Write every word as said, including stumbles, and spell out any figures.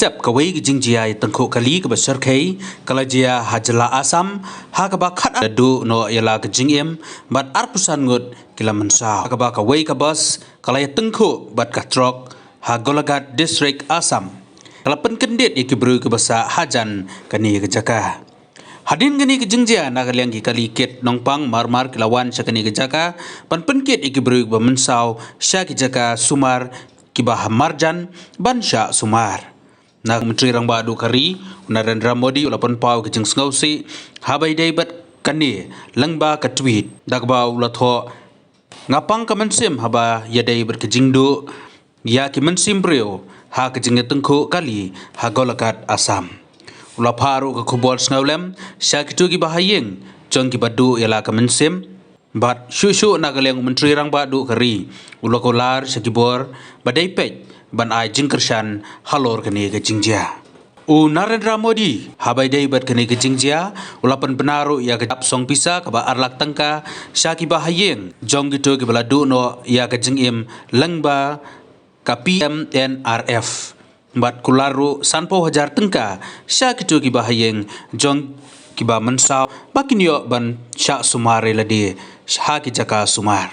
Dep kawei ka jingjia ïatyngkhuh kali kaba shyrkhei ka la jia ha jylla Assam, ha kaba khatar la duh noh ïa la ka jingim bad arphew san ngut ki la mynsaw. Ha kaba kawei ka bus ka la ïatyngkhuh bad ka trok ha Golaghat District, Assam, ka la pynkyndit ïa ki briew kiba sah hajan kane ka jaka. Hadien kane ka jingjia, na ka liang ki kali kit nongpang mar mar ki la wan sha kane ka jaka ban pynkit ïa ki briew kiba mynsaw sha ki jaka sumar kiba ha marjan ban shah sumar. Na ka Myntri Rangbah Duh ka ri, u Narendra Modi, u la pynpaw ka jingsngewsih haba ïadei bad kane lyngba ka tweet, da kaba u la thoh: "Nga pang ka mynsiem haba ïadei bad ka jingduh ïa ki mynsiem briew ha ka jingïatyngkhuh kali ha Golaghat, Assam." U la phah ruh ka khubor sngewlem sha kito kiba ha ïing jong kiba duh ïa la ka mynsiem. Bad shuh shuh na ka liang u Myntri Rangbah Duh ka ri, u la kular sha ki bor ba dei peit ban ai jingkyrshan halor kane ka jingjia. U Narendra Modi, haba ïadei bad kane ka jingjia, u la pynbna ruh ïa ka jingdap song pisa kaba ar lak tyngka sha kiba ha ïing jong kito kiba la duh noh ïa ka jingim lyngba ka P M N R F. Bad kular ruh sanphew hajar tyngka sha kito kiba ha ïing jong kiba mynsaw ba kin ïoh ban shah sumar ïa lade ha ki jaka sumar.